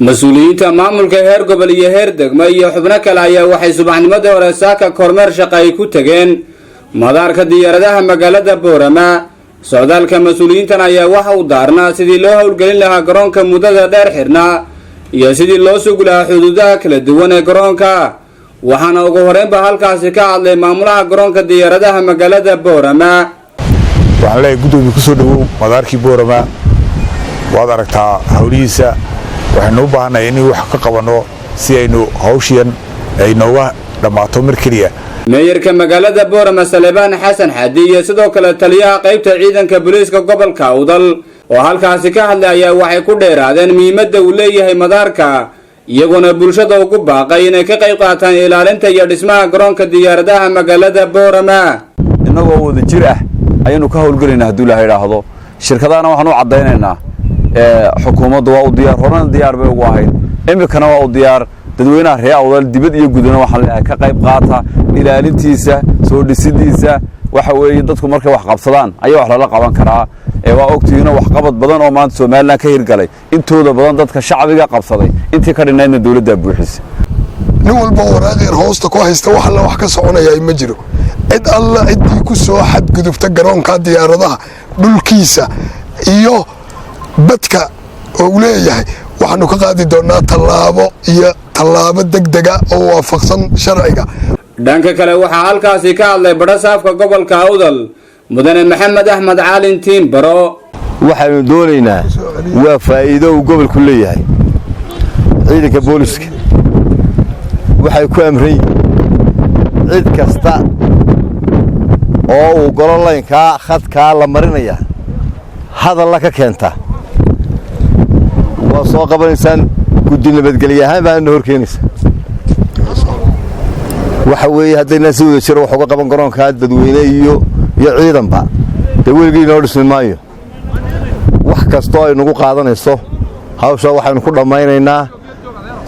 Mas-uuliyiinta maamulka heer gobol iyo heer degmo iyo xubno kale ayaa waxay subaxnimadii hore saaka kormeer shaqa ay ku tegeen madaarka diyaaradaha magaalada Boorama. Socdaalka mas-uuliyiintan ayaa waxa uu daarnaa sidii loo howlgelin lahaa garoonka muddada dheer xirnaa iyo sidii loo sugi lahaa xuduudaha kala duwan ee garoonka. Waxaana ugu horeynba halkaasi ka hadlay maamulaha garoonka diyaaradaha magaalada Boorama. Waxaan leeyahay, guddoomiye, kusoo dhowow madaarkii Boorama. Waad aragtaa howlihiisa. Waxaynu u baahannahay inuu wax ka qabanno si aynu hawshiyan ay nooga dhammaato mar keliya. Meeyarka magaalada Boorama, Salebaan Xasan Xadi, iyo sidoo kale taliyaha qaybta ciidanka booliiska gobolka Awdal oo halkaasi ka hadlay ayaa waxay ku dheeraadeen muhiimadda uu leeyahay madaarka, iyagoona bulshada ugu baaqay inay ka qayb qaataan ilaalinta iyo dhismaha garoonka diyaaradaha magaalada Boorama. Innagoo wada jir ah ayaynu ka howlgelaynaa hadduu Ilaha idhaahdo. Shirkadahana waxaan u caddaynaynaa, xukuumaddu waa u diyaar, horena diyaar bay ugu ahayd, iminkana waa u diyaar. Dadweynaha reer Awdal dibad iyo gudana waxaan leeyahay, ka qayb qaata ilaalintiisa, soo dhisidiisa. Waxa weeye, dadku markay wax qabsadaan ayaa wax lala qaban karaa. Waa ogtihiinoo waxqabad badan oo maanta Somaliland ka hirgalay, intooda badan dadka shacbiga qabsaday, intii ka dhinnaydna dowladdaa buuxisa. Nin walba waraaqeer hoosta ku haysta, wax alla wax ka soconayaa ma jiro. Cid alla ciddii ku soo xadgudubta garoonka diyaaradaha, dhulkiisa iyo badka oo uu leeyahay, waxaanu ka qaadi doonnaa tallaabo iyo tallaabo degdega oo waafaqsan sharciga. Dhanka kale, waxaa halkaasi ka hadlay badhasaafka gobolka Awdal, Mudane Maxamed Axmed Caalin Tiimbaro. Waxaanu doonaynaa waa faa'iido uu gobolku leeyahay. Ciidanka booliska waxay ku amran yihiin cid kasta oo uu golo laynkaa khadkaa la marinaya hadalla ka keenta, waa soo qabanaysaan, guddi nabadgelye ahaan baana hor keenaysa. Waxa weeye, haddaynaan si wada jiro wax uga qaban garoonkaa, dadweyne iyo ciidanba, dee weligii inoo dhismi maayo. Wax kastoo ay nagu qaadanayso hawshaa, waxaynu ku dhammaynaynaa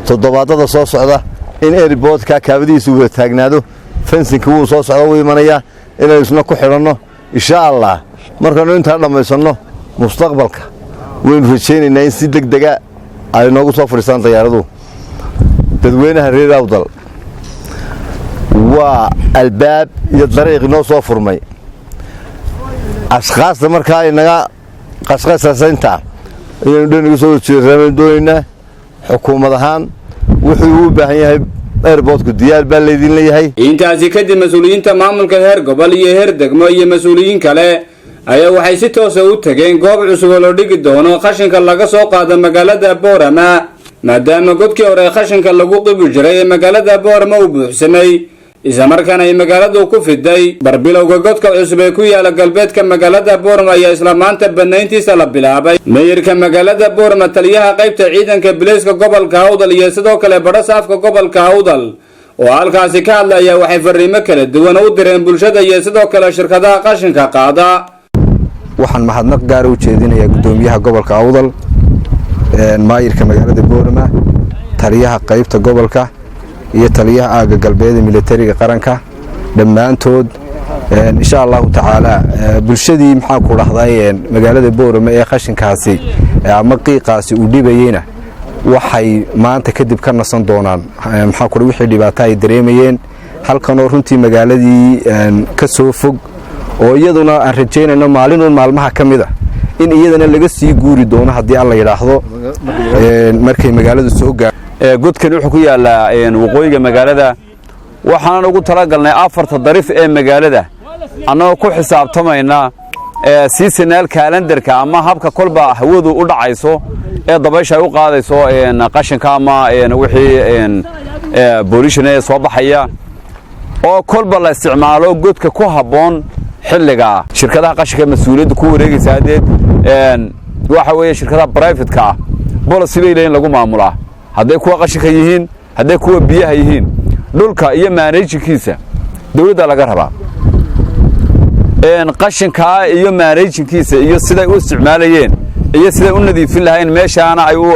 toddobaadada soo socda in airportka kaabadihiisu wada taagnaado. Fencingka wuu soo socda, wuu imanayaa, inaynu isna ku xidhanno, insha Allah. Markaynu intaa dhammaysanno, mustaqbalka waynu rajaynaynaa in si deg dega ay noogu soo fadhiistaan dayaaraduhu. Dadweynaha reer Awdal, waa albaab iyo dariiq inoo soo furmay. Ashkaasta markaa inaga qashqasasaynta inaynu dhaniga soo horjeedraanu doonaynaa. Xukuumad ahaan wuxuu u baahan yahay airportku diyaar baa laydin leeyahay. Intaasi kadib, mas-uuliyiinta maamulka heer gobol iyo heer degmo iyo mas-uuliyiin kale ayaa waxay si toosa u tegeen goob cusub oo loo dhigi doono qashinka laga soo qaado magaalada Boorama, maadaama godkii hore qashinka lagu qibi jiray ee magaalada Boorama uu buuxsamay, islamarkaana ay magaaladu ku fiday. Barbilowga godka cusub ee ku yaala galbeedka magaalada Boorama ayaa isla maanta banayntiisa la bilaabay. Meeyarka magaalada Boorama, taliyaha qaybta ciidanka bileyska gobolka Awdal iyo sidoo kale badhasaafka gobolka Awdal oo halkaasi ka hadlaya waxay fariimo kala duwan u direen bulshada iyo sidoo kale shirkadaha qashinka qaada. Waxaan mahadnaq gaara u jeedinayaa guddoomiyaha gobolka Awdal, maayirka magaalada Boorama, taliyaha qaybta gobolka iyo taliyaha aagga galbeed ee militariga qaranka dhammaantood. Insha Allahu tacaala, bulshadii, maxaan ku dhahday, magaalada Boorama ee qashinkaasi ama qiiqaasi uu dhibayeyna, waxay maanta kadib ka nasan doonaan, maxaa ku, wixii dhibaato ay dareemayeen. Halkanoo runtii magaaladii ka soo fog, oo iyaduna aan rajaynayno maalinuun maalmaha ka mid a in iyadana laga sii guuri doono, haddii Alla yidhaahdo, markay magaaladu soo gaar. Godkani wuxuu ku yaallaa waqooyiga magaalada. Waxaanan ugu talagalnay afarta darif ee magaalada, annagoo ku xisaabtamayna seasonal calendarka ama habka kolba hawadu u dhacayso ee dabaysha ay u qaadayso qashinka ama wixii pollution ee soo baxaya, oo kolba la isticmaalo godka ku habboon xilligaa. Shirkadaha qashinka mas-uuliyadda ku wareegaysa haddeed waxa weeye shirkadaha private-ka ah. Policy bay leeyihin lagu maamulaa, hadday kuwa qashinka yihiin, hadday kuwa biyaha yihiin. Dhulka iyo managingkiisa dawladda laga rabaa. Qashinkaa iyo managingkiisa iyo siday u isticmaalayeen iyo siday u nadiifin lahaayeen meeshaana ay u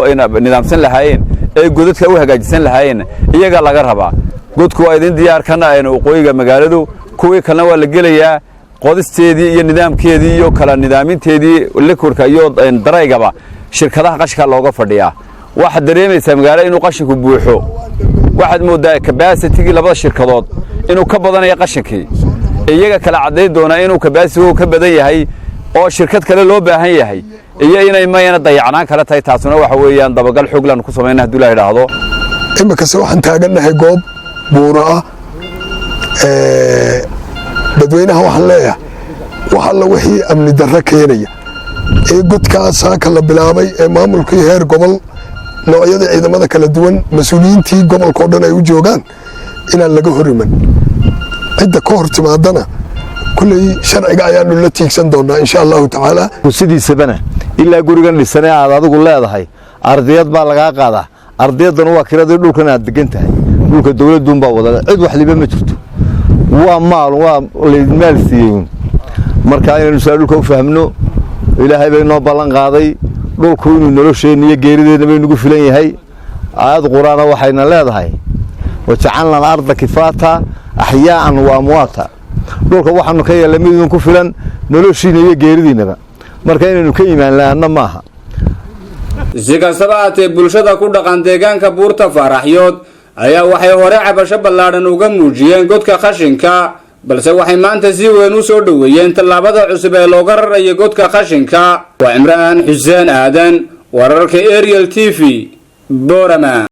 nidaamsan lahaayeen ee godadka u hagaajisan lahaayeen, iyaga laga rabaa. Godku waa idin diyaar kana waqooyiga magaaladu, kuwii kalena waa la gelayaa. Qodisteedii iyo nidaamkeedii iyo kala nidaaminteedii liquidka iyo drygaba shirkadaha qashinka looga fadhiyaa. Waxaad dareemaysaa magaalo inuu qashinku buuxo. Waxaad mooddaa capacity-gii labada shirkadood inuu ka badanayo qashinkii. Iyaga kala caddayn doonaa inuu capacity-gu ka badan yahay oo shirkad kale loo baahan yahay iyo inay mayana dayacnaan kale tahay. Taasuna waxa weeyaan dabagal xooglan ku samayna hadduu la idhaahdo. Iminkase waxaan taagannahay goob buuro ah. Dadweynaha waxaan leeyahay, wax alla wixii amni darro keenaya ee godkaas saaka la bilaabay ee maamulkii heer gobol, noocyada ciidamada kala duwan, mas-uuliyiintii gobolka oo dhan ay u joogaan, inaan laga hor iman. Cidda ka hor timaadana kulley sharciga ayaanu la tiigsan doonaa, insha Allahu tacaala. Sidiisabana ilaa gurigan dhisane aad adigu leedahay, ardiyad baa lagaa qaadaa. Ardiyaddana waa kiradii dhulkan aad degan tahay. Dhulka dowladduunbaa wada, cid wax liba ma jirto. Waa maal, waa laydin maal siiyey. Marka inaynu saa dhulka u fahmno, Ilaahay bay noo ballan qaaday dhulku inuu nolosheenna iyo geerideenna bay nagu filan yahay. Aayad Qur-aana waxayna leedahay: "وجعلنا الأرض كفاتا أحياء وأمواتا." Dhulka waxaanu ka yeelnay mid idinku filan noloshiina iyo geeridiinaba. Marka inaynu ka imaan la'aanna maaha. Si kastaba haatee, bulshada ku dhaqan deegaanka Buurta Faaraxyood ayaa waxay hore cabasho ballaadhan uga muujiyeen godka qashinka, balse waxay maanta si weyn u soo dhoweeyeen tallaabada cusub ee looga rarayo godka qashinka. Waa Cimraan Xuseen Aadan, wararka Ariel TV, Boorama.